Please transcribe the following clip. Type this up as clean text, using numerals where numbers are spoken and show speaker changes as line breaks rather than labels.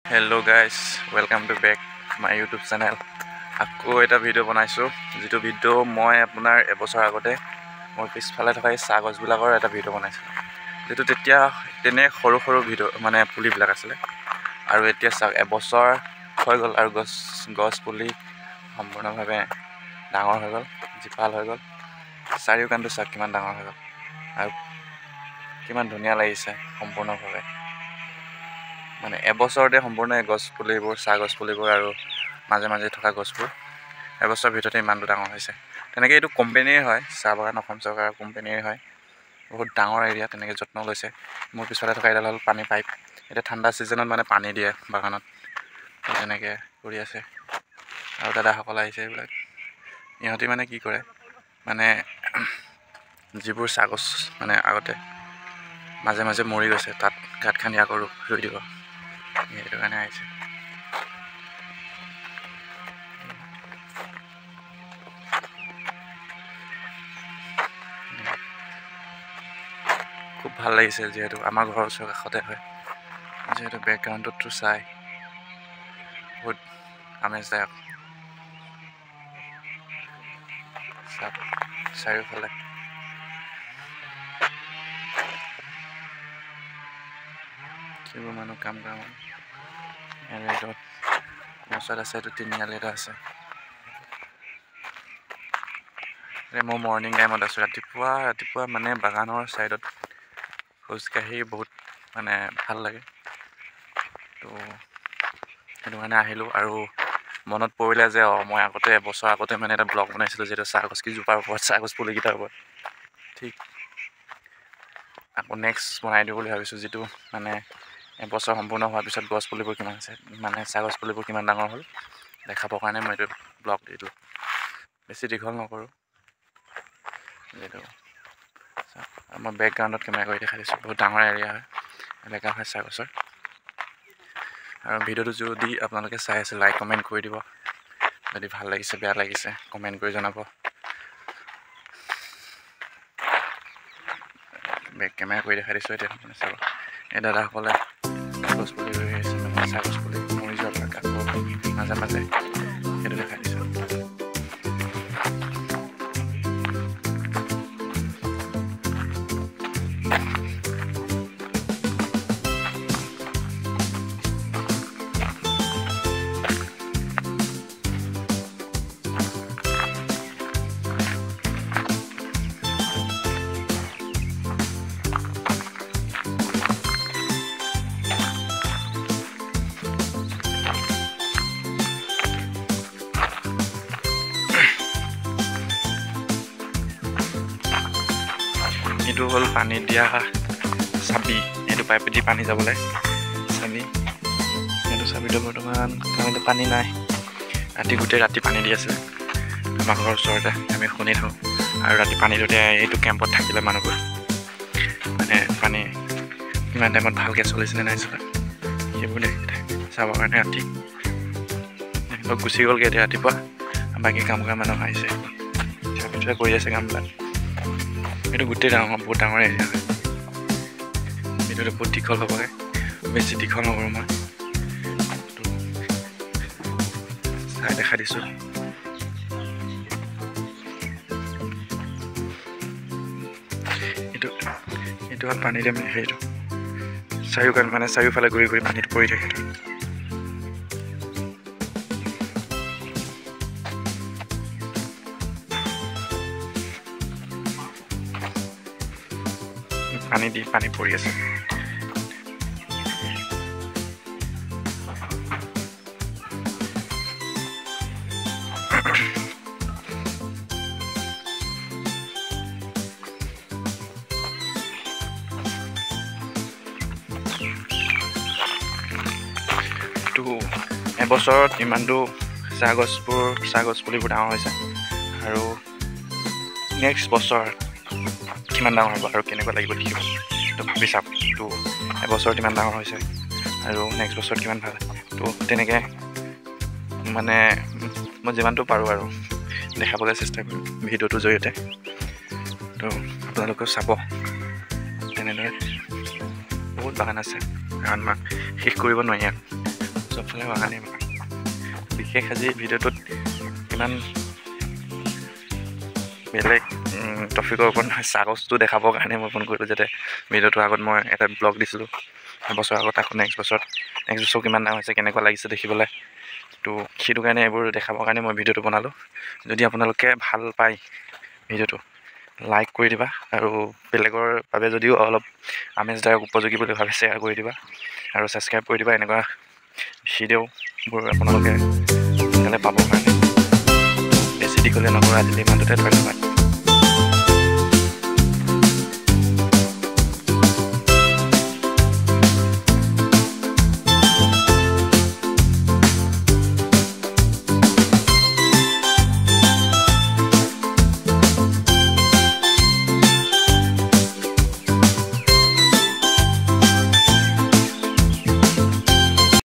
Hello guys, welcome to back my YouTube channel. আকৌ এটা video' বনাইছোঁ, যিটো ভিডিঅ' মই আপোনাৰ এবছৰ আগতে মোৰ পিছফালে থকা এই চাহ গছবিলাকৰ এটা ভিডিঅ' বনাইছিলোঁ, যিটো তেতিয়া তেনে সৰু সৰু ভিডিঅ' মানে পুলিবিলাক আছিলে। আৰু এতিয়া চাওক এবছৰ হৈ গ'ল আৰু গছ পুলি সম্পূৰ্ণভাৱে ডাঙৰ হৈ গ'ল, জীপাল হৈ গ'ল। চাৰিওকাণটো চাওক কিমান ডাঙৰ হৈ গ'ল আৰু কিমান ধুনীয়া লাগিছে সম্পূৰ্ণভাৱে। মানে এবছৰতে সম্পূৰ্ণ এই গছ পুলিবোৰ, চাহ গছ পুলিবোৰ আৰু মাজে মাজে থকা গছবোৰ এবছৰৰ ভিতৰতে ইমানটো ডাঙৰ হৈছে। তেনেকৈ এইটো কোম্পেনীৰ হয়, চাহ বাগান অসম চৰকাৰৰ কোম্পেনীৰ হয়। বহুত ডাঙৰ এৰিয়া, তেনেকৈ যত্ন লৈছে। মোৰ পিছফালে থকা এডাল হ'ল পানী পাইপ। এতিয়া ঠাণ্ডা ছিজনত মানে পানী দিয়ে বাগানত, তেনেকৈ কৰি আছে। আৰু দাদাসকল আহিছে, এইবিলাক ইহঁতি মানে কি কৰে, মানে যিবোৰ চাহ গছ মানে আগতে মাজে মাজে মৰি গৈছে তাত গাঁত খান্দি আকৌ ৰুই দিব, সেইটো কাৰণে আহিছে। খুব ভাল লাগিছে, যিহেতু আমাৰ ঘৰৰ ওচৰৰ কাষতে হয়, যিহেতু বেকগ্ৰাউণ্ডটোতো চাই বহুত আমেজদায়ক। চাওক চাৰিওফালে সেইবোৰ মানুহ কাম কৰা মানুহ। আৰু এইটো ওচৰত আছে, এইটো তিনিআলি এটা আছে। মই মৰ্ণিং টাইমত আছোঁ, ৰাতিপুৱা ৰাতিপুৱা মানে বাগানৰ ছাইডত খোজকাঢ়ি বহুত মানে ভাল লাগে, তো সেইটো কাৰণে আহিলোঁ। আৰু মনত পৰিলে যে মই আগতে এবছৰ আগতে মানে এটা ব্লগ বনাইছিলোঁ, যিহেতু চাহ গছ কেইজোপাৰ ওপৰত, চাহ গছ পুলিকেইটাৰ ওপৰত। ঠিক আকৌ নেক্সট বনাই দিওঁ বুলি ভাবিছোঁ, যিটো মানে এবছৰ সম্পূৰ্ণ হোৱাৰ পিছত গছ পুলিবোৰ কিমান হৈছে, মানে চাহ গছ পুলিবোৰ কিমান ডাঙৰ হ'ল দেখাবৰ কাৰণে মই এইটো ব্লগ দি দিলোঁ। বেছি দীঘল নকৰোঁ, যিহেতু মই বেকগ্ৰাউণ্ডত কেমেৰা কৰি দেখাই দিছোঁ। বহুত ডাঙৰ এৰিয়া হয়, এলেকা হয় চাহ গছৰ। আৰু ভিডিঅ'টো যদি আপোনালোকে চাই আছে, লাইক কমেণ্ট কৰি দিব। যদি ভাল লাগিছে বেয়া লাগিছে কমেণ্ট কৰি জনাব। বেক কেমেৰা কৰি দেখাই দিছোঁ এতিয়া, মানে চাব এই দাদাসকলে গছ পুলি ৰুই আছে, মানে চাহ গছ পুলি মৰি যোৱাৰ পৰা আকৌ মাজে মাজে সেইটো দেখাই দিছোঁ। এইটো হ'ল পানী দিয়া চাবি, এইটো পাইপেদি পানী যাবলৈ চাবি। এইটো চাবিটো বৰ্তমান পানী নাই, ৰাতি গোটেই ৰাতি পানী দি আছে আমাৰ ঘৰৰ ওচৰতে, আমি শুনি থাকোঁ। আৰু ৰাতি পানী দিওঁতে এইটো কেম্পত থাকিলে মানুহবোৰ মানে পানী কিমান টাইমত ভালকৈ চলিছেনে নাই চলা সেইবোৰ চাবৰ কাৰণে ৰাতি গুচি গ'লগৈ। এতিয়া ৰাতিপুৱা বাকী কাম কৰা মানুহ আহিছে, চাবিটোৱে কৰি আছে কামবিলাক। এইটো গোটেই ডাঙৰ, বহুত ডাঙৰ এৰিয়া হয়। ভিডিঅ'টো বহুত দীঘল হ'বগৈ, বেছি দীঘল নকৰোঁ মই, চাই দেখাই দিছোঁ। এইটো এইটো হ'ল পানী দিয়ে, হেৰিটো চাৰিওকাণ মানে চাৰিওফালে ঘূৰি ঘূৰি পানীটো পৰি থাকে। পানী দি পানী পৰি আছে। তো এবছৰত ইমানটো চাহ গছবোৰ, চাহ গছ পুলিবোৰ ডাঙৰ হৈছে। আৰু নেক্সট বছৰ কিমান ডাঙৰ হ'ব আৰু কেনেকুৱা লাগিব দেখিব, তো ভাবি চাওক। তো এবছৰত ইমান ডাঙৰ হৈছে আৰু নেক্সট বছৰত কিমান ভাল, তো তেনেকৈ মানে মই যিমানটো পাৰোঁ আৰু দেখাবলৈ চেষ্টা কৰিম ভিডিঅ'টোৰ জৰিয়তে। তো আপোনালোকেও চাব। তেনেদৰে বহুত বাগান আছে, কাৰণ মই শেষ কৰিব নোৱাৰি আৰু। চবফালে বাগানেই বাগান। বিশেষ আজি ভিডিঅ'টোত ইমান বেলেগ টপিকৰ ওপৰত নহয়, চাহ গছটো দেখাবৰ কাৰণে মই ফোন কৰিলোঁ, যাতে ভিডিঅ'টোৰ আগত মই এটা ব্লগ দিছিলোঁ এবছৰ আগত, আকৌ নেক্সট বছৰত, নেক্সট বছৰ কিমান ডাঙৰ হৈছে, কেনেকুৱা লাগিছে দেখিবলৈ, তো সেইটো কাৰণে এইবোৰ দেখাবৰ কাৰণে মই ভিডিঅ'টো বনালোঁ। যদি আপোনালোকে ভাল পায় ভিডিঅ'টো লাইক কৰি দিবা, আৰু বেলেগৰ বাবে যদিও অলপ আমেজদায়ক উপযোগী বুলি ভাবে শ্বেয়াৰ কৰি দিবা, আৰু ছাবস্ক্ৰাইব কৰি দিবা এনেকুৱা ভিডিঅ'বোৰ আপোনালোকে সোনকালে পাবৰ কাৰণে। বেছি দীঘলীয়া নকৰোঁ, আজিলৈ ইমানটোতে, ধন্যবাদ।